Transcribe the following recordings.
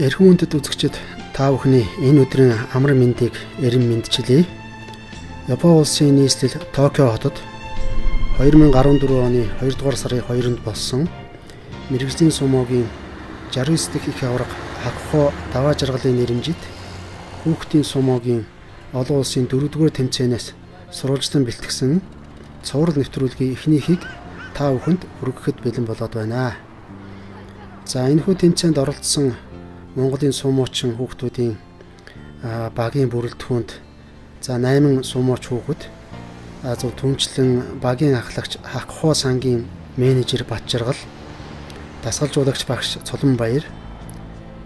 Эрхэм хүндэт үзэгчид, та бүхний энэ өдрийн амар мэндийг эрен мэндчилье. Япон улсын нийслэл Токио хотод 2014 оны 2 дугаар сарын 2-нд болсон мэргэжлийн сумогийн 69 дахь их аварга Хакухо даваа жаргалын нэрэмжит хүүхдийн сумогийн олон улсын 4-р тэмцээнээс сурвалжлан бэлтгэсэн цуврал нэвтрүүлгийн эхнийхийг та бүхэнд хүргэхэд бэлэн болоод байна. За, энэхүү тэмцээнд оролцсон Монголын сумоочин хүүхдүүдийн багийн бүрэлдэхүүнд за 8 сумооч хүүхэд, зөв түнчлэн багийн ахлагч Хакухо сангийн менежер Батжаргал, дасгалжуулагч багш Цулан Баяр,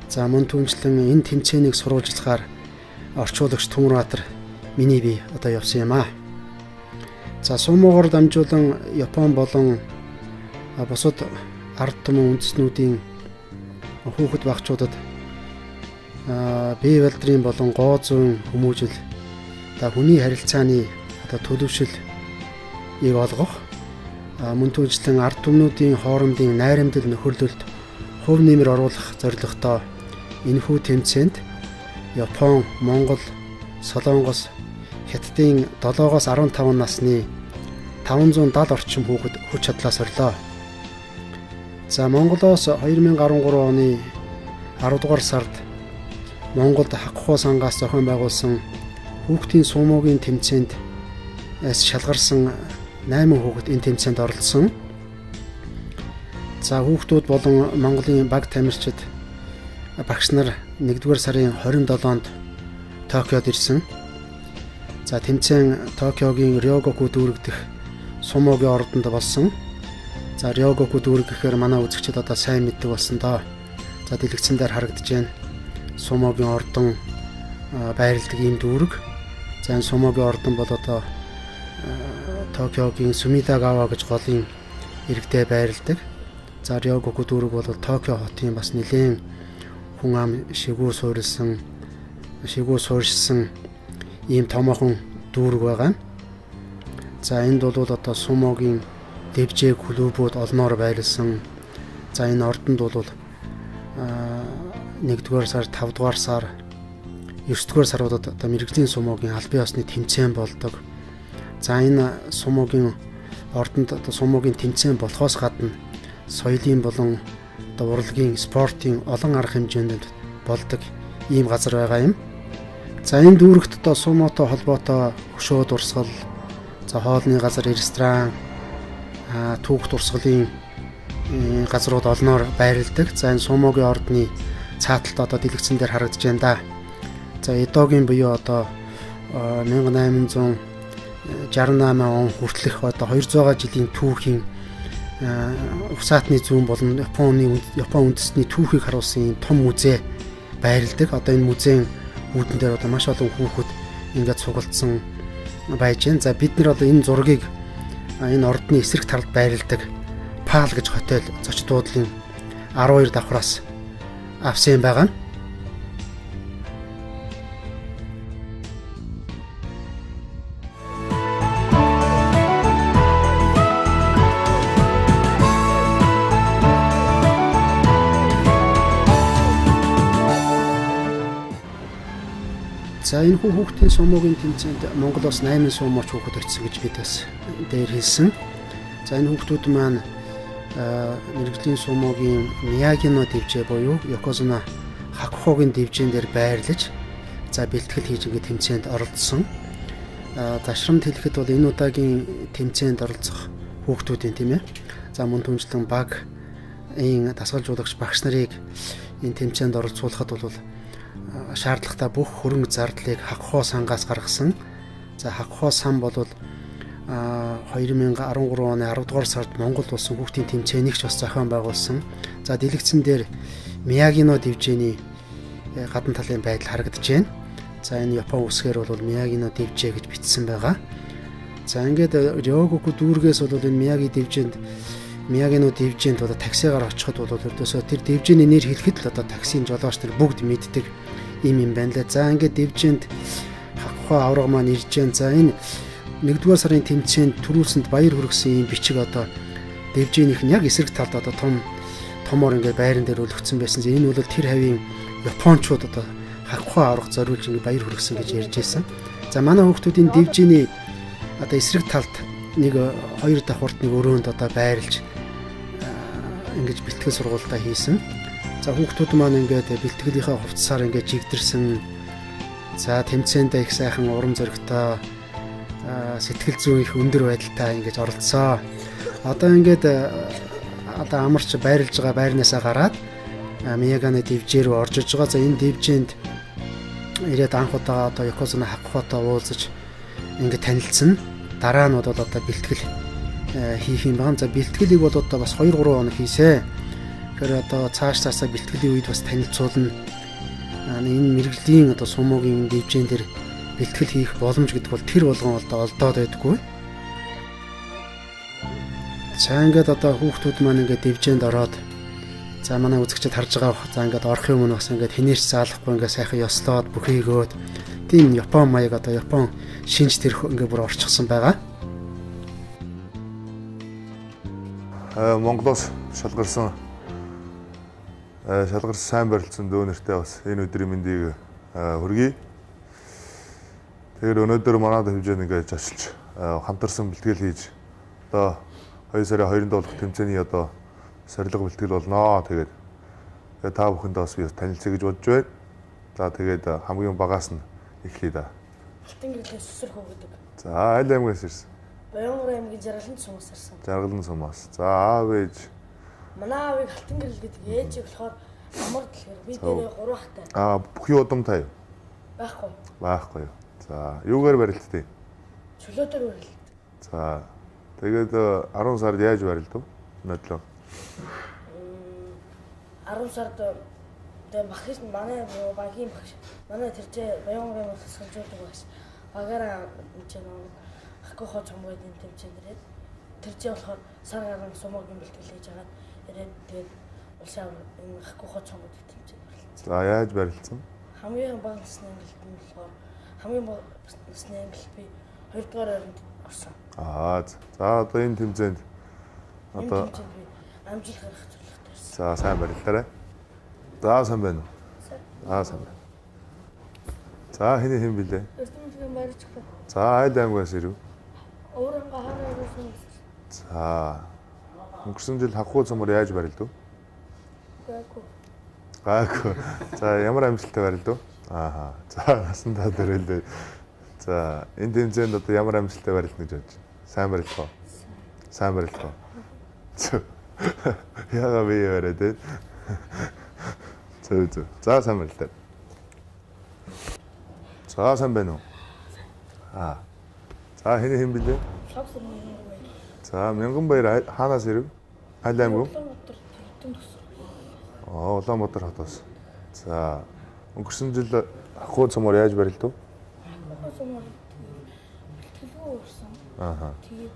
за мөн түнчлэн энэ тэмцээнийг сурвалжлахаар орчуулагч Түмэрбаатар миний бие одоо явсан юм аа. За, сумоогоор дамжуулан Япон болон бусад ард түмэн үндэстнүүдийн хүүхэд багчуудад бие балдрын болон гоо зүйн хүмүүжил, одоо хүний харилцааны одоо төлөвшил-ийг олгох, мөн түнчлэн ард түмнүүдийн хоорондын найрамдал нөхөрлөлд хувь нэмэр оруулах зорилготой энэхүү тэмцээнд Япон, Монгол, Солонгос, Хятадын 7-оос 15 насны 570 орчим хүүхэд хүч чадлаа сорилоо. За, Монголоос 2013 оны 10 дугаар сард Монголд Хакухо сангаас зохион байгуулсан хүүхдийн сумогийн тэмцээнд шалгарсан 8 хүүхэд энэ тэмцээнд оролцсон. За, хүүхдүүд болон Монголын баг тамирчид, багш нар 1-р сарын 27-нд Токиод ирсэн. За, тэмцээн Токиогийн Рёгоку дүүрэг дэх сумогийн ордонд болсон. За, Рёгоку дүүрэг гэхээр манай үзэгчид одоо сайн мэддэг болсон доо. За, дэлгэцэн дээр харагдаж байна. Сумогийн ордон байрладаг ийм дүүрэг. За, энэ сумогийн ордон бол одоо Токиогийн Сумидагава гэж голын иргэдээ байрладаг. За, Рёгоку дүүрэг бол Токио хотын бас нэлээн хүн ам шигүү суурьшсан ийм томоохон дүүрэг байгаа. За, энд бол одоо сумогийн дэвжээ клубүүд олноор байрлсан. За, энэ ордонд бол 1-р сар, 5-р сар, 9-р саруудад одоо мэргэжлийн сумогийн албан ёсны тэмцээн болдог. За, энэ сумогийн ордонд одоо сумогийн тэмцээн болохоос гадна соёлын болон одоо урлагийн, спортын олон арга хэмжээнд болдог ийм газар байгаа юм. За, энэ дүүрэгт одоо сумотой холбоотой хөшөө дурсгал, за хоолны газар, ресторан, түүх дурсгалын газрууд олноор байрладаг. За, энэ сумогийн ордны цааталт одоо дэлгэцэн дээр харагдаж байна да. За, Эдогийн буюу одоо 1868 он хүртэлх одоо 200 жилийн түүхийн уфсаатны зүүн болон Япон үндэстний түүхийг харуулсан ийм том музей байрладаг. Одоо энэ музейн үүдэн дээр одоо маш олон хүүхэд ингээд цуглдсан байж байна. За, бид нар одоо энэ зургийг энэ ордны эсрэг талд байрладаг Пал гэж хотел зочид буудлын 12 давхраас авсан юм байгаа. За, энэ хүүхдийн сумогийн тэмцээнд Монголоос 8 сумооч хүүхэд очсон гэж бид бас дээр хэлсэн. За, энэ хүүхдүүд маань мэргэжлийн сумогийн Миягино дэвжээ буюу Йокозуна Хакухогийн дэвжээн дээр байрлаж, за бэлтгэл хийж ингээд тэмцээнд оролцсон. Зашрамд хэлэхэд бол энэ удаагийн тэмцээнд оролцох хүүхдүүдийн, тийм ээ. За, мөн түншлэн баг ийн дасгалжуулагч багш нарыг энэ тэмцээнд оролцуулахад бол шаардлагатай бүх хөрөнгө зардлыг Хакухо сангаас гаргасан. За, Хакухо сан бол 2013 оны 10 дугаар сард Монгол улсын хүүхдийн тэмцээнийг ч бас зохион байгуулсан. За, дэлгэцэн дээр Миягино дэвжээний гадна талын байдал харагдаж байна. За, энэ Япон үсгээр бол Миягино дэвжээ гэж бичсэн байгаа. За, ингээд Рёгоку дүүргээс бол энэ Миягино дэвжээнд одоо таксигаар очиход бол ердөөсөө тэр дэвжээний нэр хэлэхэд л одоо таксийн жолооч нар бүгд мэддэг юм байна лээ. За, ингээд дэвжээнд Хакухо авраг маань ирж байна. За, энэ 1-р сарын тэмцээнд түрүүлсэнд баяр хүргэсэн ийм бичиг одоо дэвжээнийх нь яг эсрэг талд одоо том томоор ингээд байран дээр өлгцсөн байсан. Энэ бол тэр хавийн Япончууд одоо Хакуху аврах зориулж ингэ баяр хүргэсэн гэж ярьж байсан. За манай хүүхдүүдийн дэвжээний одоо эсрэг талд нэг хоёр давхурт нэг өрөөнд одоо байрлаж ингэж бэлтгэл сургуультаа хийсэн. За хүүхдүүд маань ингээд бэлтгэлийнхээ хувцсаар ингээд жигдэрсэн. За тэмцээндээ их сайхан урам зоригтой сэтгэл зүйн их өндөр байдалтай ингэж оролцсон. Одоо ингээд одоо амарч байрлаж байгаа байрнаасаа гараад Мияганы дэвжээ рүү орж иж байгаа. За энэ дэвжээнд ирээд анх удаа одоо Ёкозуна Хакухутай уулзаж ингээд танилцсан. Дараа нь бол одоо бэлтгэл хийх юм байна. За бэлтгэлийг бол одоо бас 2 3 хоног хийсэ. Тэгэхээр одоо цааш цаасаа бэлтгэлийн үед бас танилцуулна. Энэ мэргэжлийн одоо сумогийн дэвжээн дээр бэлтгэл хийх боломж гэдэг бол тэр болгон одоо олдоод байдаггүй. За ингээд одоо хүүхдүүд маань ингээд дэвжээнд ороод за манай үзэгчид харж байгаа бах. За ингээд орох юм нь бас ингээд хинээрч заалахгүй ингээд сайхан ёслоод бүхийгөөд тийм Япон маяг одоо Япон шинж тэрх ингээд бүр орчихсон байгаа. Монголоос шалгарсан сайн барилцсан дөө нэртэй бас энэ өдрийн мэндийг хүргэе. Тэгэхээр өнөөдөр манай хэмжээнд ингээд зочилж хамтарсан бэлтгэл хийж одоо 2 сарын 2-нд болох тэмцээний одоо сорилго бэлтгэл болно. Тэгээд та бүхэндээ бас би танилцъя гэж бодож байна. За тэгээд хамгийн багаас нь эхлэе да. Алтан гэрлээ сүсэр хөө гэдэг. За аль аймагаас ирсэн? Баянгар аймгийн Жаргалан сумаас ирсэн. Жаргалан сумаас. За аав ээж. Манай аавыг Алтан гэрэл гэдэг. Ээжийг болохоор Амар дэлгэр. Би дээрээ 3 хатаа. Аа бүхий удамтай юу? Байхгүй. Байхгүй юу. За юугаар барилдтыг? Чөлөөтөр барилд. За тэгээд 10 сард яаж барилдав? Нодлоо. 10 сард тэгээ багш манай багийн багш манай тэржээ Баянгар аймагт санжуулдаг багш багаараа энэ ч нэг Хакуху цомгойд энэ тэмцээнд ирээд тэржээ болохоор сар гарan сумогийн бэлтгэл хийж агаад ирээд тэгээд улсын энэ Хакуху цомгойд тэмцээнд барилцсан. За яаж барилцсан? Хамгийн бага насны ангилалд нь болохоор хамгийн бага насны ангилалд би 2 дугаар оронд орсон. Аа за одоо энэ тэмцээнд одоо би амжилт гаргах зорилготой ирсэн. За сайн бариллаарай. За сайн байна уу? За сайн байна. За хэний хэн билээ? Эрдэмтдийн баярч хөө. За айл аймагаас ирэв. Өөрөнгө хараа ирсэн. За өнгөрсөн жил Хакуху цомор яаж барилдав? Гайгүй. Гайгүй. За ямар амжилттай барилдав? Ааха. За насандаа дөрөлдөө. За энэ тэмцээнд одоо ямар амжилттай барилдана гэж бодож байна? Сайн барилдах уу? Сайн барилдах уу? Яага би яриад ээ. Зөв зөв. За сайн барилдаа. За сайн байна уу? Аа. За хэний хэн билээ? За Мянган баяр хаанаас ирэв? Аль аймаг? Улаанбаатар тэрдэн төсөр. Аа Улаанбаатар хотоос. За өнгөрсөн жил Хакуху цомоор яаж барилдав? Хакуху цомоор бэлтгэлгүй урсан. Ааха. Тэгээд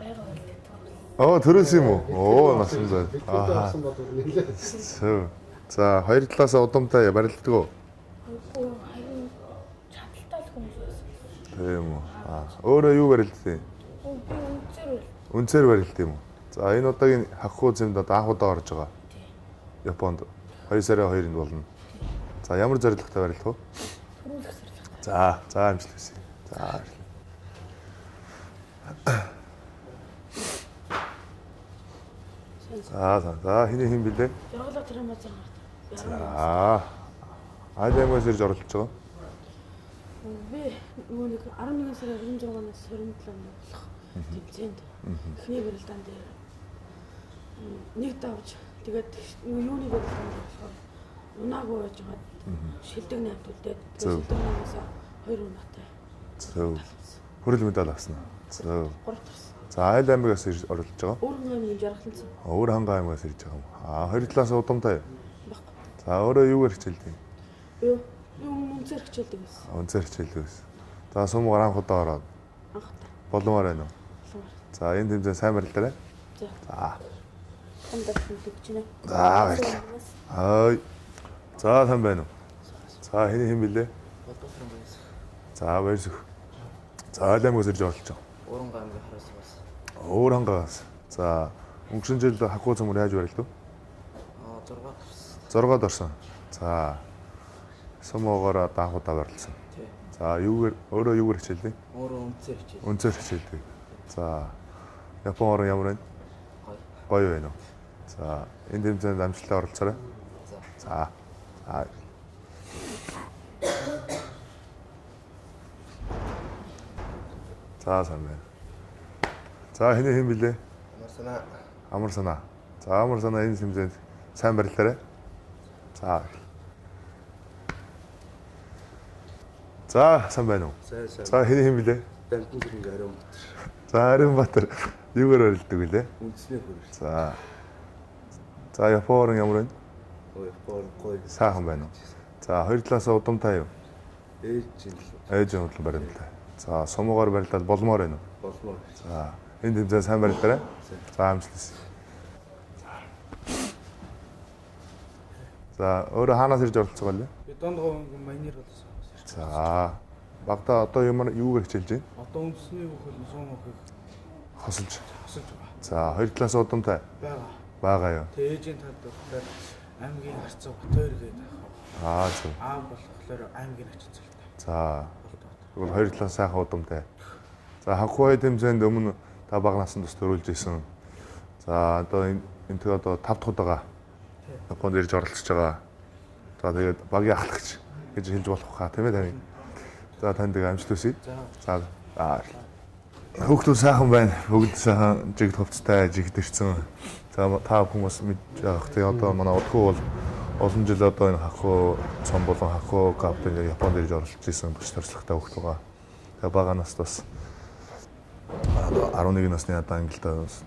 байга барилдав. Оо төрөөс юм уу? Оо насан зай. Аа. Зөв. За хоёр талаас удамтай барилддаг уу? Үгүй харин чадaltaй л хүмүүс байсан. Тийм үү. Аа өөрөө юу барилддаг? Би үнцээр барилд. Үнцээр барилд юм уу? За энэ удаагийн Хакуху зэмд одоо анх удаа орж байгаа. Японд 2 сарын 2-нд болно. За ямар зорилготой барилдах вэ? Төрүүлэх зорилготой. За за амжилт хүсье. За баярлалаа. За за хэний хэн билээ? Жаргалаа тэр мазар гарт. За. Аль аймагаас ирж оролцож байгаа? Би нөгөө нэг 11 сарын 26-наас 27-нд болох тэмцээнд эхний барилдаан дээр нэг давж тэгээд юуны барилдаан дээр болохоор унаагүй байж байгаа шилдэг 8-д үлдээд шилдэг 8-аас 2 унаатай. Зөв. Хүрэл медаль авсан уу? Зөв. 3 тарсан. За айл аймагаас ирж оролцож байгаа. Өөр аймгийн Жаргалан цом. Өөр хангай аймагаас ирж байгаа юм. Аа хоёр талаас удамтай юу? Баггүй. За өөрөө юугаар хичээлдэг юм? Би өмнө үнцээр хичээлдэг байсан. Үнцээр хичээлдэг байсан. За сумгаар анх удаа ороод. Анх удаа. Боломоор байна уу? Боломоор. За энэ тэмцээн сайн барилдаарай. За. За. Танд хүлээж байна. За баярлалаа. Хай. За сайн байна уу? За хэний хэн билээ? За баяр сүх. За айл аймагаас ирж оролцож байгаа. Уранга аймгийн хараас бас. Өөр хангаас. За өнгөрсөн жил Хакуху цомор яаж барилдав? Аа 6 гарсан. 6-д орсон. За. Сумогоор одоо анх удаа барилсан. Тий. За, юугаар өөрөө юугаар хичээлдэг? Өөрөө үнцээр хичээл. Өнцөөр хичээлдэг. За. Япон орон ямар байна? Гоё. Гоё байна уу? За, энэ тэмцээнд амжилттай оролцоорой. За. За. За. За, сайн байна. За, хэний хэн блэ? Амар санаа. Амар санаа. За, амар санаа энэ тэмцээнд сайн барилаарай. За. За, сайн байна уу? Сайн сайн. За, хэний хэн блэ? Дамтан зэрэг Ариунбатар. За, Ариунбаатар юугаар барилдаг вүлээ? Үндэсний хөрөл. За. За, Япон орон ямар байна? Ой, гоо гоё. Сайхан байна уу? За, хоёр талаасаа удамтай юу? Ээж юм л Ээж удлан барилдаа. За, сумуугаар барилдаад болмоор байна уу? болмоор. За, энэ тэмцээн сайн барилдаарай. За, амжилт. За, өөрөө хаанаас ирж оролцох вэ? Би Дондгов манер болсон. За, багада одоо ямар юугаар хичээлж байна? Одоо үндэсний бүхэл суум өхийг Хосолж. хосолж байгаа. За, хоёр талаас удамтай Байгаа. байгаа юу? Тэгээ ээжийн талд болохоор аймгийн харцаа Батбаяр гэдэг ах. Аа, зөв. Аав болохоор аймгийн ачин цалтай. За, Болдог. тэгвэл хоёр талаас сайхан удамтай. За, хавхуй тэмцээнд өмнө та бага наснд бас төрүүлж исэн. За, одоо энэ энэ одоо 5 дахь удаага Японд ирж оролцож байгаа. За, тэгээд багийн ахлагч гэж хэлж болох хаа тийм ээ таны. За, танд тэгээ амжилт хүсье. За. За, аа. Хүүхдүүд сайхан байна. Бүгд сайхан жигд хувцтай, жигд ирсэн. За, та хүмүүс мэдж байгаа. Тэгээ одоо манай удахгүй бол олон жил одоо энэ хахуу цом болон хахуу капт энэ Японд ирж оролцож исэн бүч туршлагатай хүүхд байгаа. Тэгээ бага наст бас одоо 11 насны одоо ангилдаа бас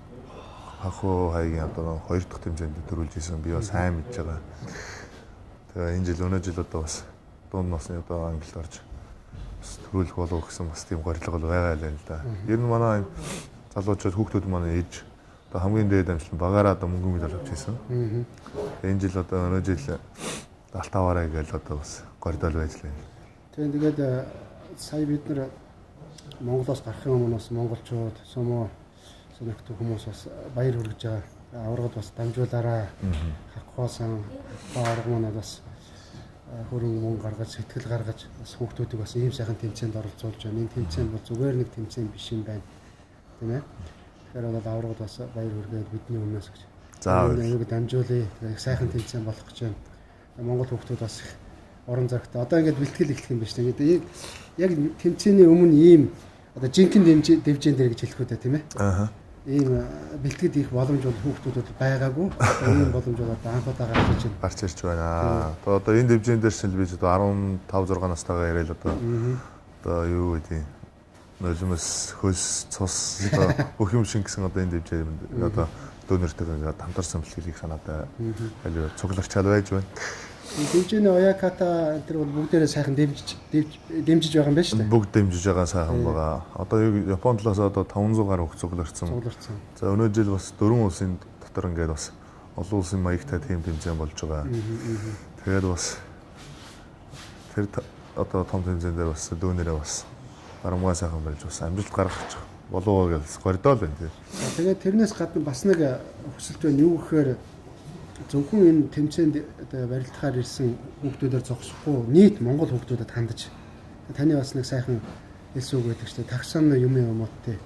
хахуу хаягийн одоо хоёр дахь тэмцээнд төрүүлж исэн. Би бас сайн мэдж байгаа. Тэгээ энэ жил өнөө жил одоо бас дунд насны одоо ангилд орж бас төрүүлэх болов гэсэн бас тийм горилго бол байгаа л юм л да. Ер нь манай энэ залуучууд хүүхдүүд манай ээж одоо хамгийн дээд амжилт нь багаараа одоо мөнгөн медаль авч ирсэн. Тэгээ энэ жил одоо өнөө жил алтаваарай гэж одоо бас гордол байж л байна. Тийм тэгээд сая бид нар Монголоос гарахын өмнө бас монголчууд сумо сонирхдаг хүмүүс бас баяр хүргэж байгаа. Аваргад бас дамжуулаарай. Хакхоосан аварга маань бас хөрөнгө мөнгө гаргаж, сэтгэл гаргаж бас хүүхдүүдийг бас ийм сайхан тэмцээнд оролцуулж байна. Энэ тэмцээн бол зүгээр нэг тэмцээн биш юм байна. Тийм ээ. Тэгэхээр бол аваргад бас баяр хүргээд бидний өмнөөс гэж. За, Энэ аюуг дамжуулъя. Тэгээ их сайхан тэмцээн болох гэж байна. Монгол хүүхдүүд бас их урам зоригтой. Одоо ингээд бэлтгэл эхлэх юм байна шүү дээ. Ингээд яг тэмцээний өмнө ийм одоо жинхэнэ дэвжээн дээр гэж хэлэх үү дээ, тийм ээ. Аа. Ийм бэлтгэл их боломж бол хүүхдүүдэд байгаагүй. Одоо ийм боломж бол одоо анх удаа гарч иж байна. Гарч ирж байна. Одоо энэ дэвжээн дээр шил би одоо 15 6 настайгаа яриад одоо одоо юу гэдэг нулимс, хөлс, цус одоо бүх юм шин гэсэн одоо энэ дэвжээ одоо дүүнертэйгээ ингээд хамтарсан бэлтгэлийг санаатай аль цугларчаал байж байна. Дэвжээний Ояката энэ төр бол бүгдээрээ сайхан дэмжиж дэмжиж байгаа юм байна шүү дээ. Бүгд дэмжиж байгаа сайхан байгаа. Одоо Япон талаас одоо 500 гаруй хөх цугларсан. Цугларсан. За өнөө жил бас дөрвөн улсын дотор ингээд бас олон улсын маягтай тийм тэмцээн болж байгаа. Тэгээд бас тэр одоо том тэмцээн дээр бас дүүнерээ бас барамгаа сайхан барьж бас амжилт гаргах болов уу гэж гордоол байна тий. За тэгээд тэрнээс гадна бас нэг хүсэлт байна. Юу гэхээр зөвхөн энэ тэмцээнд одоо барилдахаар ирсэн хүүхдүүдээр зогсохгүй нийт монгол хүүхдүүдэд хандаж таны бас нэг сайхан хэлсэн үг байдаг шүү дээ. Таксан юм юм ууттэй.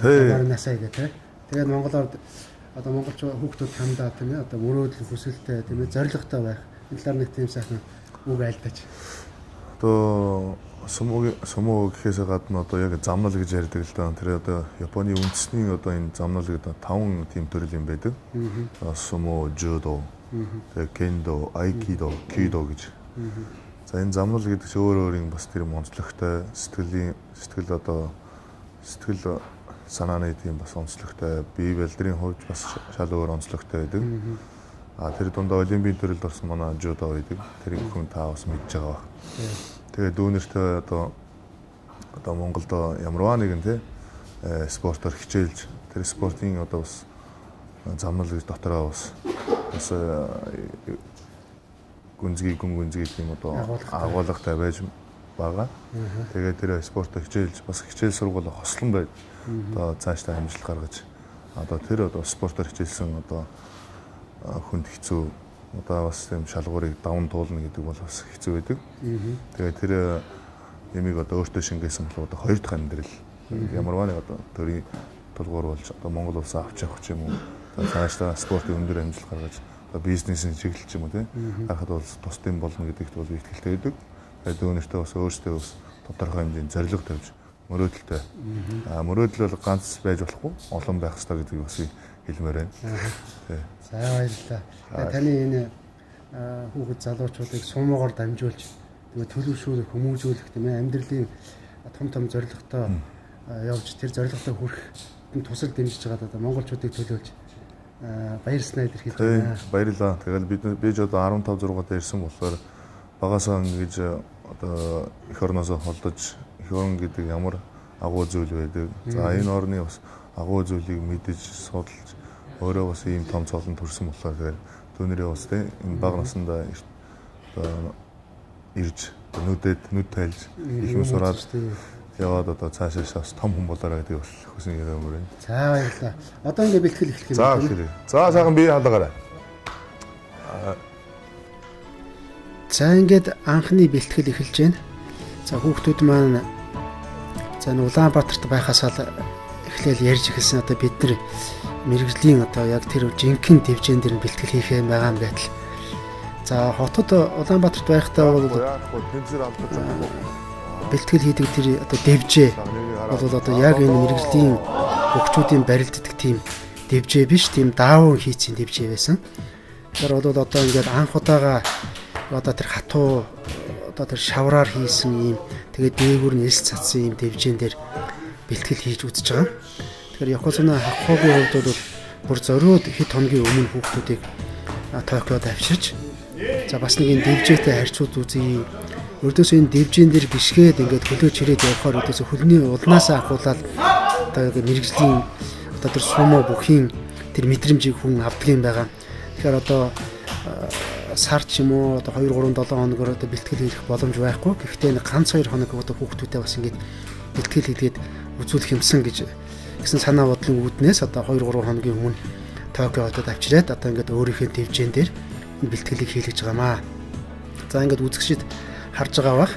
Тий. Насаа гэх тээ. Тэгээд монголоор одоо монголч хүүхдүүд хандаа тийм ээ одоо мөрөөдөл хүсэлтэй тийм ээ зоригтой байх. Энэ талаар нэг тийм сайхан үг айлтаж. Одоо сумо гэхээсээ гадна одоо яг замнал гэж ярьдаг л да. Тэр одоо Японы үндэсний одоо энэ замнал гэдэг таван тийм төрөл юм байдаг. Сумо, жүдо, тэгээ кендо, айкидо, кидо гэж. За энэ замнал гэдэг чинь өөр өөрийн бас тэр онцлогтой сэтгэлийн сэтгэл одоо сэтгэл санааны тийм бас онцлогтой, бие балдрын хувьд бас шал өөр онцлогтой байдаг. А тэр дундаа олимпийн төрөлд орсон манай жүдо байдаг. Тэрийг хүн та бас мэдж байгаа баг. Тэгээ дүүнертэй одоо Монголд ямарваа нэгэн тий спортоор хичээлж тэр спортын одоо бас замнал гэж дотороо бас гүнзгий гүнзгий тийм одоо агуулгатай байж байгаа. Тэгээ тэр спортоор хичээлж бас хичээл сургууль хослон байж одоо цаашдаа амжилт гаргаж одоо тэр одоо спортоор хичээлсэн одоо хүнд хэцүү одоо бас тийм шалгуурыг даван туулна гэдэг бол бас хэцүү байдаг. Тэгээд тэр ямиг одоо өөртөө шингээсэн бол одоо хоёр дахь амьдрал ямарваа нэг одоо төрийн тулгуур болж одоо Монгол улсаа авч явах ч юм уу. За цаашдаа спортын өндөр амжилт гаргаж одоо бизнесийн чиглэл ч юм уу, тийм, гарахад бол тусдим болно гэдэгт бол би итгэлтэй байдаг. Тэгээд дүүнертэй бас өөрсдөө бас тодорхой хэмжээний зорилго тавьж мөрөөдөлтэй. Мөрөөдөл бол ганц байж болохгүй, олон байх ёстой гэдгийг бас хэлмээр байна. Тий. За, баярлалаа. Тэгээ таны энэ хүүхэд залуучуудыг сумуугаар дамжуулж, тэгээ төлөвшүүлэх, хүмүүжүүлэх, тийм ээ, амьдралын том том зорилготой явж, тэр зорилготой хүрэх тусал дэмжиж байгаад одоо монголчуудыг төлөөлж баярснаа илэрхийлж байна. Баярлалаа. Тэгэл би ч одоо 15 6 дээр ирсэн болохоор багасаа ингэж одоо эх орноосоо холдож, эх орн гэдэг ямар агуу зүйл байдаг. За, энэ орны бас агуу зүйлийг мэдэж, судалж, өөрөө бас ийм том цолонд төрсэн болохоор тэгэл түүнэрээ бас, тийм, энэ бага насндаа одоо ирж нүдэд нүд тайлж их юм сураад яваад одоо цаашаа бас том хүн болоорой гэдэг бас хүсэн юм байна. За, баярлалаа. Одоо ингэ бэлтгэл эхлэх юм байна. За, за, сайхан бие хаалгаарай. За, ингээд анхны бэлтгэл эхэлж байна. За, хүүхдүүд маань, за, энэ Улаанбаатарт байхаас л эхлээл ярьж эхэлсэн, одоо бид нар мэргэжлийн одоо яг тэр жинхэнэ дэвжээн дээр нь бэлтгэл хийх юм байгаа юм байтал. За, хотод Улаанбаатарт байхдаа бол бэлтгэл хийдэг тэр одоо дэвжээ бол одоо яг энэ мэргэжлийн бөхчүүдийн барилддаг тийм дэвжээ биш, тийм даавуу хийцийн дэвжээ байсан. Тэр бол одоо ингээд анх удаага одоо тэр хатуу, одоо тэр шавраар хийсэн ийм, тэгээд дээгүүр нь элс цацсан ийм дэвжээн дээр бэлтгэл хийж үзэж байгаа. Тэгэхээр Йокозуна Хакухогийн хувьд бол бүр зориуд хэд хоногийн өмнө хүүхдүүдийг Токиод авчирч, за, бас нэг энэ дэвжээтэй харьцуулж үзье. Өрдөөс энэ дэвжээн дээр бишгээд ингээд хөлөө чирээд явхаар өрдөөс хөлний улнаасаа ахуулаад одоо яг мэргэжлийн одоо тэр сумо бүхийн тэр мэдрэмжийг хүн авдаг юм байгаа. Тэгэхээр одоо сар ч юм уу, одоо 2 3 7 хоногор одоо бэлтгэл хийх боломж байхгүй. Гэхдээ нэг ганц хоёр хоног одоо хүүхдүүдэд бас ингээд бэлтгэл хийгээд үзүүлэх юмсан гэж гэсэн санаа бодлын үүднээс одоо 2 3 хоногийн өмнө Токио хотод авчираад одоо ингээд өөрийнхөө дэвжээн дээр энэ бэлтгэлийг хийлгэж байгаамаа. За, ингээд үзэгчид харж байгаа бах.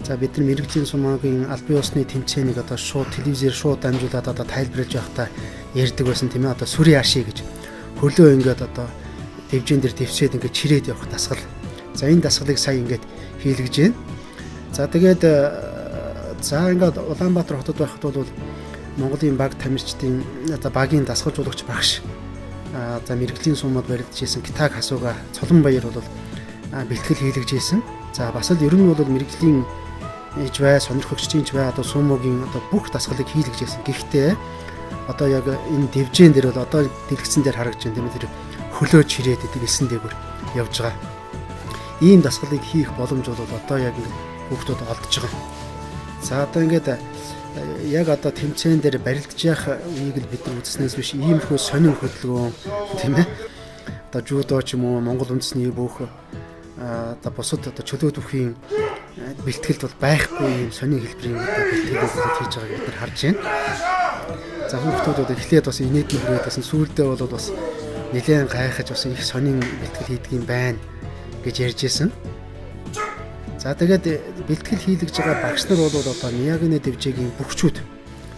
За, бид нар мэргэжлийн сумогийн албан ёсны тэмцээнийг одоо шууд телевизээр шууд дамжуулаад одоо тайлбарлаж байхдаа ярьдаг байсан, тийм ээ, одоо сүри аши гэж хөлөө ингээд одоо дэвжээн дээр дэвсээд ингээд чирээд явах дасгал. За, энэ дасгалыг сая ингээд хийлгэж байна. За, тэгээд за, ингээд Улаанбаатар хотод байхад бол Монголын баг тамирчдын одоо багийн дасгалжуулагч багш, за, мэргэжлийн сумууд барилдаж исэн Китаг Хасууга Цолон баяр бол бэлтгэл хийлгэж исэн. За, бас л ер нь бол мэргэжлийн иж бай, сонирхогчдын ч бай, одоо сумогийн одоо бүх дасгалыг хийлгэж исэн. Гэхдээ одоо яг энэ дэвжээн дээр бол одоо дэлгэцэн дээр харагдаж байна, тийм ээ, тэр хөлөө чирээд идэг элсэн дээгүүр явж байгаа. Ийм дасгалыг хийх боломж бол одоо яг ингэ хүүхдүүд олдож байгаа. За, одоо ингээд яг одоо тэмцээн дээр барилдаж явах үеийг л бид нар үзснээс биш, иймэрхүү сонин хөдөлгөөн, тийм ээ. Одоо жүдо ч юм уу, Монгол үндэсний бүх одоо бусад одоо чөлөө түүхийн бэлтгэлд бол байхгүй ийм сонин хэлбэрийн одоо бэлтгэлийг хийж байгааг бид нар харж байна. За, хүүхдүүд одоо эхлээд бас инээд нь хүрээд бас сүүлдээ бол бас нэлээд гайхаж, бас их сонин бэлтгэл хийдэг юм байна гэж ярьж исэн. За, тэгээд бэлтгэл хийлгэж байгаа багш нар бол одоо Миягины дэвжээгийн бөхчүүд.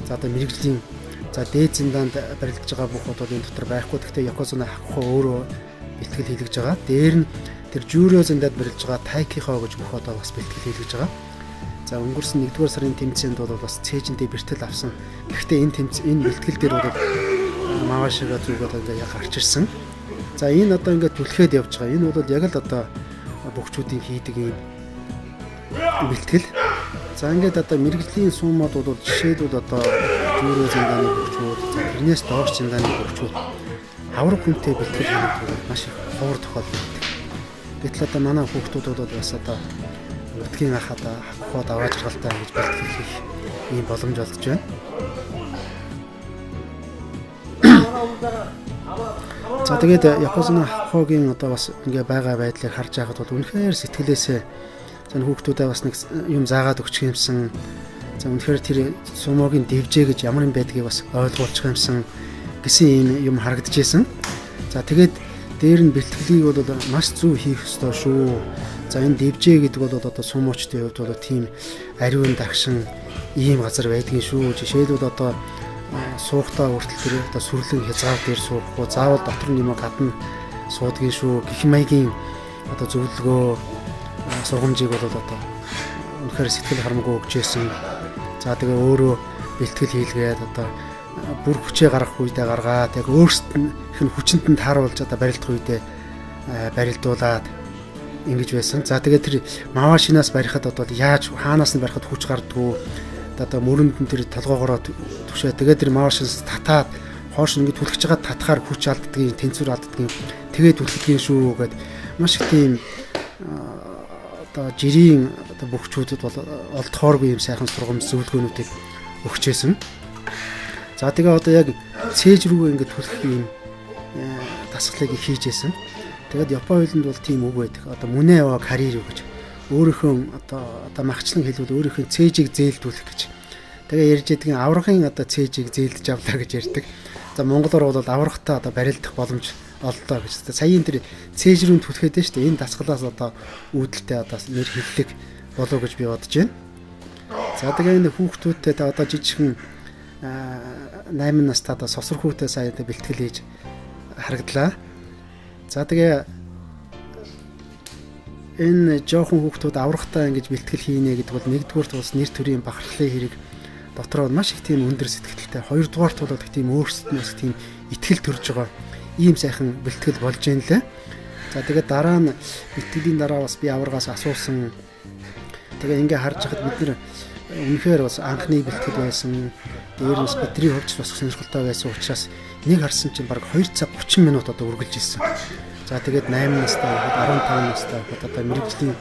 За, одоо мэргэжлийн, за, дээд зиндаанд барилдаж байгаа бүх одоо энэ дотор байхгүй. Гэхдээ Йокозуна Хакухо өөрөө бэлтгэл хийлгэж байгаа. Дээр нь тэр Жүрө зиндад барилж байгаа Тайкихо гэж бүх одоо бас бэлтгэл хийлгэж байгаа. За, өнгөрсөн 1-р сарын тэмцээнд бол бас цээжиндээ бэртэл авсан. Гэхдээ энэ тэмцээн, энэ бэлтгэл дээр бол Мавашига зүг одоо ингээ яг гарч ирсэн. За, энэ одоо ингээ түлхээд явж байгаа. Энэ бол яг л одоо бөхчүүдийн хийдэг ийм бэлтгэл. За, ингээд одоо мэргэжлийн суумууд бол жишээлбэл одоо Жүрө зиндааны бөхчүүд, за, тэрнээс доош зиндааны бөхчүүд авраг хүнтэй бэлтгэл хийдэг бол маш их ховор тохиолдол байдаг. Гэтэл одоо манай хүүхдүүд бол бас одоо нутгийн ах одоо хавхууд аваа жаргалтай гэж бэлтгэл хийх ийм боломж олдож байна. За, тэгээд Йокозуна Хакухогийн одоо бас ингээ байгаа байдлыг харж байхад бол үнэхээр сэтгэлээсээ, за, хүүхдүүдээ бас нэг юм заагаад өгчих юмсан. За, үнэхээр тэр сумогийн дэвжээ гэж ямар юм байдгийг бас ойлгуулчих юмсан гэсэн ийм юм харагдаж исэн. За, тэгээд Дээр нь бэлтгэлийг бол маш зөв хийх ёстой шүү. За энэ дэвжээ гэдэг бол одоо сумуучдын хувьд бол тийм ариун дагшин ийм газар байдгийн шүү. Жишээлбэл одоо суухтаа хүртэл тэр одоо сүрлэн хязгаар дээр суухгүй заавал дотор нь юм гадна суудгийн шүү гэх маягийн одоо зөвлөгөө сургамжийг бол одоо үнэхээр сэтгэл харамгүй өгч байсан. За тэгээ өөрөө бэлтгэл хийлгээд одоо бүр хүчээ гаргах үедээ гаргаад яг өөрсдөд нь хүчинд нь тааруулж одоо барилдах үедээ барилдуулад ингэж байсан. За тэгээ тэр мавашинаас барихад одоо яаж хаанаас нь барихад хүч гардггүй одоо мөрөнд нь тэр толгоогоороо түшээ. Тэгээ тэр мавашинаас татаад хоош ингэ түлхэж байгаа татхаар хүч алддгийг, тэнцвэр алддгийг тэгээд түлхдэг шүү гэд маш их тийм одоо жирийн одоо бөхчүүдэд бол олдохооргүй юм сайхан сургамж зөвлөгөөнүүдийг өгчээсэн. За тэгээ одоо яг цээж рүүгээ ингэ түлхэх юм дасгалыг хийжсэн. Тэгээд Япон хэлэнд бол тийм үг байдаг. Одоо мүнэ ява карьер гэж өөрийнхөө одоо магчлан хэлбэл өөрийнхөө цээжийг зээлдүүлэх гэж. Тэгээ ярьж байдгийн аврагын одоо цээжийг зээлдэж авлаа гэж ярьдаг. За монголоор бол аврагтаа одоо барилдах боломж оллоо гэж. Саяын тэр цээж рүү түлхээд нь шүү дээ. Энэ дасгалаас одоо үүдэлтэй одоо нэр хэллэг болов гэж би бодож байна. За тэгээ энэ хүүхдүүдтэй одоо жижигхэн 8 настай одоо сосор хүүтэй сая бэлтгэл хийж харагдлаа. За тэгээ энэ жоохон хүүхдүүд аврахтаа ингэж бэлтгэл хийнэ гэдэг бол нэгдүгээрт бас нэр төрийн бахархлын хэрэг дотроо маш их тийм өндөр сэтгэлтэй, хоёрдугаарт бол их тийм өөрсдөд нь бас тийм итгэл төрж байгаа ийм сайхан бэлтгэл болж байна лээ. За тэгээд дараа нь бэлтгэлийн дараа бас би аваргаас асуусан. Тэгээ ингээ харж хахад бид нэр үнэхээр бас анхны бэлтгэл байсан. Дээр нь бидний хувьд бас сонирхолтой байсан учраас нэг харсан чинь баг 2 цаг 30 минут одоо үргэлж ирсэн. За тэгээд 8 настай байхад 15 настай байхад одоо мэрэгжлийн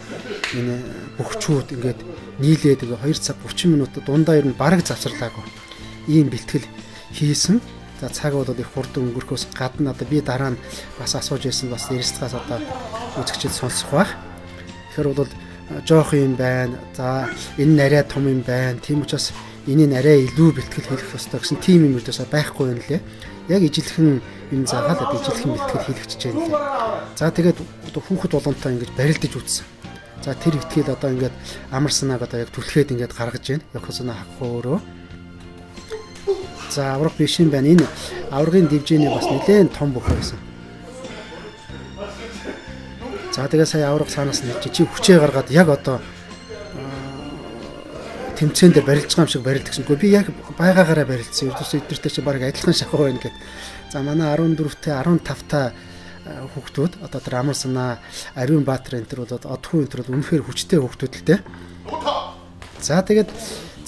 энэ бөхчүүд ингээд нийлээд 2 цаг 30 минут дундаа ер нь бараг завсарлаагүй. Ийм бэлтгэл хийсэн. За цаг бол их хурдан өнгөрөхөөс гадна одоо би дараа нь бас асууж байсан бас ярилцлагаас одоо үзэгчид сонсох байх. Тэгэхээр бол жоох юм байна. За энэ нь арай том юм байна. Тийм учраас энэ нь арай илүү бэлтгэл хийх ёстой гэсэн тийм юм ердөөсөө байхгүй юм лээ. Яг ижилхэн юм заагаад одоо ижилхэн бэлтгэл хийлгэж байна лээ. За тэгээд одоо хүүхэд болгонтой ингэж барилдаж үтсэн. За тэр ихтгэл одоо ингээд амар санааг одоо яг түлхээд ингээд гаргаж байна. Ёкосуна хакху өөрөө. За авраг биш юм байна. Энэ аврагын дивжээний бас нэлээд том бүх байсан. За тэгээ сая авраг цаанаас нь чи хүчээ гаргаад яг одоо тэмцээн дээр барилж байгаа юм шиг барилд гэсэн. Гэхдээ би яг байгаагаараа барилдсан. Ердөөсөө эднэртэй чи баг адилхан шахуу байна гэд. За манай 14-тэй 15-та хүүхдүүд одоо тэр амар санаа Ариун Баатар энэ төр бол одхуу энэ төр бол үнэхээр хүчтэй хүүхдүүд л дээ. За тэгээд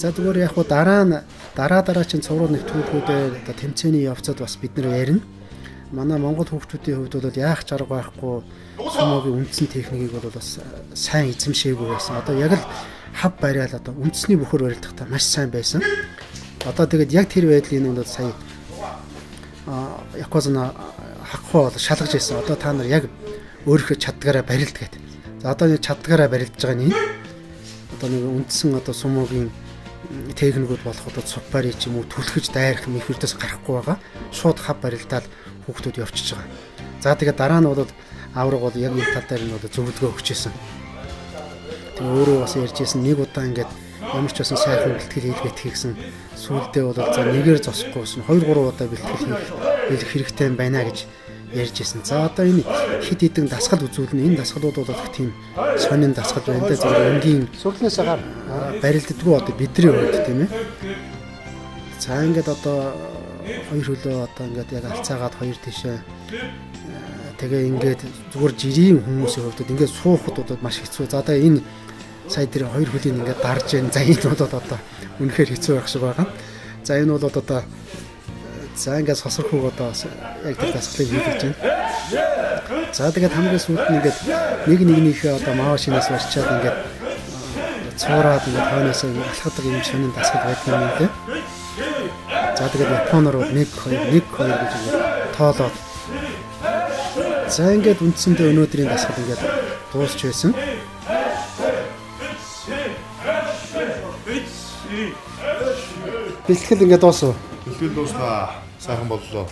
за зүгээр яг хуу дараа нь дараа чинь цуврал нэвтрүүлгүүдээр одоо тэмцээний явцад бас бид нэр ярина. Манай Монгол хүүхдүүдийн хувьд бол яах чарга байхгүй сумогийн үндсэн техникийг бол бас сайн эзэмшээгүй байсан. Одоо яг л хав бариал одоо үндэсний бөхөр барилдахдаа маш сайн байсан. Одоо тэгээд яг тэр байдлын нь бол сая Ёкозуна хакху бол шалгаж байсан. Одоо та нар яг өөрийнхөө чаддгаараа барилд гэдэг. За одоо нэг чаддгаараа барилдаж байгаа нь энэ. Одоо нэг үндсэн одоо сумогийн техникүүд болох одоо цуппари ч юм уу түлхэж дайрах юм их ердөөс гарахгүй байгаа. Шууд хав барилдаал хүүхдүүд явчихж байгаа. За тэгээд дараа нь бол авраг бол яг энэ тал дээр нь бол зөвлөгөө өгч байсан. Тэгээ өөрөө бас ярьж байсан нэг удаа ингээд ямар ч байсан сайхан бэлтгэл хийлгэх хийгсэн сүүлдээ бол за нэгээр зогсохгүй байсан 2 3 удаа бэлтгэл хийх хэрэгтэй юм байна гэж ярьж байсан. За одоо энэ хид хідэн дасгал үзүүлнэ. Энэ дасгалууд бол их тийм сонин дасгал байна да. Зөвхөн энгийн Сүрлнээс гар барилддаггүй одоо бидний хувьд тийм ээ. За ингээд одоо хоёр хөлөө одоо ингээд яг алцаагаад хоёр тишээ тэгээ ингээд зүгээр жирийн хүмүүсийн хувьд ингээд суухад одоо маш хэцүү. За одоо энэ сая тэр хоёр хөлийг ингээд дарж जैन. За энэ бол одоо үнэхээр хэцүү байх шиг байгаа. За энэ бол одоо за ингээд сосрох хүүг одоо яг тэр дасгалыг хийлгэж байна. За тэгээд хамгийн сүүлд нь ингээд нэг нэгнийхээ одоо маа шинээс барьчаад ингээд цуураад ингээд хойноосоо алхадаг юм сонин дасгал байдаг юм лээ. За тэгээд японоор бол 1 2 1 2 гэж ингээд тоолоод за ингээд үндсэндээ өнөөдрийн дасгал ингээд дуусч байсан. Бэлтгэл ингээд дуусав. Бэлтгэл дууслаа. Сайхан боллоо.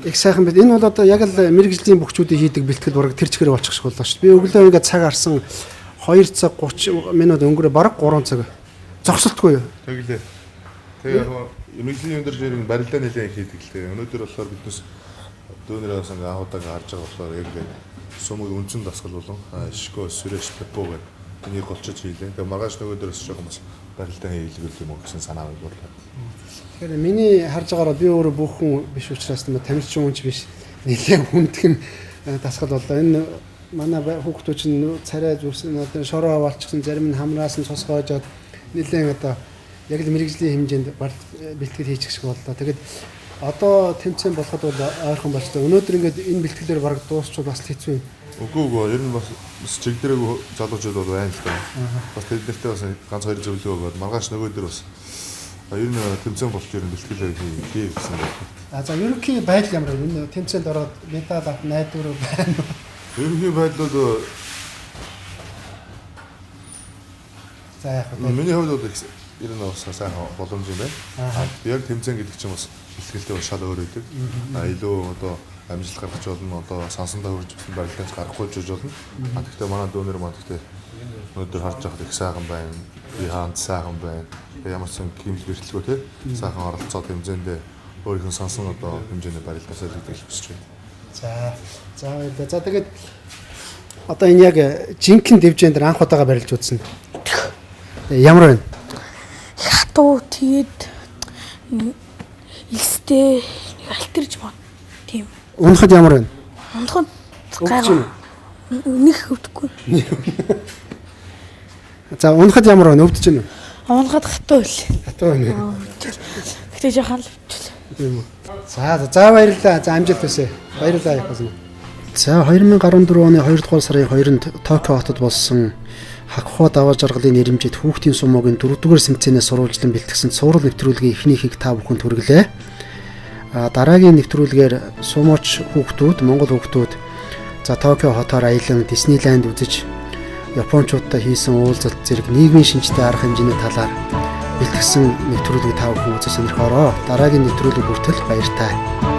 Их сайхан байт. Энэ бол одоо яг л мэргэжлийн бөхчүүдийн хийдэг бэлтгэл бараг тэр чигээр болчих шиг боллоо шүү дээ. Би өглөө ингээд цаг харсан 2 цаг 30 минут өнгөрөө бараг 3 цаг. Зогсолтгүй юу? Тэглээ. Тэгээ яг мэргэжлийн юм дээр жирийн барилдаа нэлээд их хийдэг л дээ. Өнөөдөр болохоор биднес дүүнерээс ингээ анхудаа ингээ харж байгаа болохоор яг ингээ сумыг үндсэн дасгал болон шико сүрэш тэпо гэдэг энийг голчож хийлээ. Тэгээ маргааш нөгөөдөрөөс жоохон бас барилдаа хийлгэл юм уу гэсэн санаа бодлоо. Тэгэхээр миний харж байгаагаар би өөрөө бүх хүн биш учраас тийм тамирчин хүн ч биш нэлээд хүндхэн дасгал боллоо. Энэ манай хүүхдүүд чинь царай зүрсэн одоо шороо аваалчихсан, зарим нь хамраас нь цус гоожоод нэлээд одоо яг л мэргэжлийн хэмжээнд бэлтгэл хийчих шиг боллоо. Тэгээд одоо тэмцээн болоход бол ойрхон болчихлоо. Өнөөдөр ингээд энэ бэлтгэлээр бараг дуусчвал бас л хэцүү юм. Үгүй, ер нь бас чигдэрэг залуучууд бол байна л да. Бас тэд нартай бас ганц хоёр зөвлөгөө өгөөд маргааш нөгөөдөр бас ер нь тэмцээн болч ер нь бэлтгэлээ хий гэсэн байна. А за, ерөнхий байдал ямар вэ? Энэ тэмцээнд ороод медаль авах найдвар байна уу? Ерөнхий байдлууд За, яг вэ? Миний хувьд бол ер нь бас сайхан боломж юм байна. Яг тэмцээн гэдэг чинь бас бэлтгэлтэй бас шал өөр байдаг. Илүү одоо амжилт гаргах болно, одоо сансандаа хөрж өгсөн барилдаач гарахгүй ч гэж болно. Гэхдээ манай дүүнер маань гэхдээ өнөөдөр харж байхад их сайхан байна. Би хаанд сайхан байна. Тэгээ ямар ч сан гэмэл гэртлгүй те сайхан оролцоо тэмцээндээ өөрийнх нь сансан одоо хэмжээний барилдаасаа л гэдэг л хүсэж байна. За, за, баярлалаа. За, тэгээд одоо энэ яг жинхэнэ дэвжээн дээр анх удаага барилж үзсэн. Тэгээ ямар байна? Хатуу, тэгээд элстэй нэг альтерж мод тийм. Унахад ямар байна? Унахад Өвдөж гайгүй. байна Нэг өвдөхгүй. За, унахад ямар байна? Өвдөж байна уу? Унахад хатуу л. Хатуу байна. Гэтэ жоохон л өвчлээ. Тийм үү. За, за, баярлалаа. За, амжилт хүсье. Баярлалаа Японы. За, 2014 оны 2 дугаар сарын 2-нд Токио хотод болсон Хакхо даваа жаргалын нэрэмжит хүүхдийн сумогийн 4-р сэмцээнээс сурвалжлан бэлтгэсэн цуврал нэвтрүүлгийн эхнийхийг та бүхэнд хүргэлээ. Дараагийн нэвтрүүлгээр сумооч хүүхдүүд, Монгол хүүхдүүд за Токио хотоор аялан Диснейленд үзэж Япончуудтай хийсэн уулзалт зэрэг нийгмийн шинжтэй арга хэмжээний талаар бэлтгэсэн нэвтрүүлгийг та бүхэн үзэж сонирхоорой. Дараагийн нэвтрүүлэг хүртэл баяртай.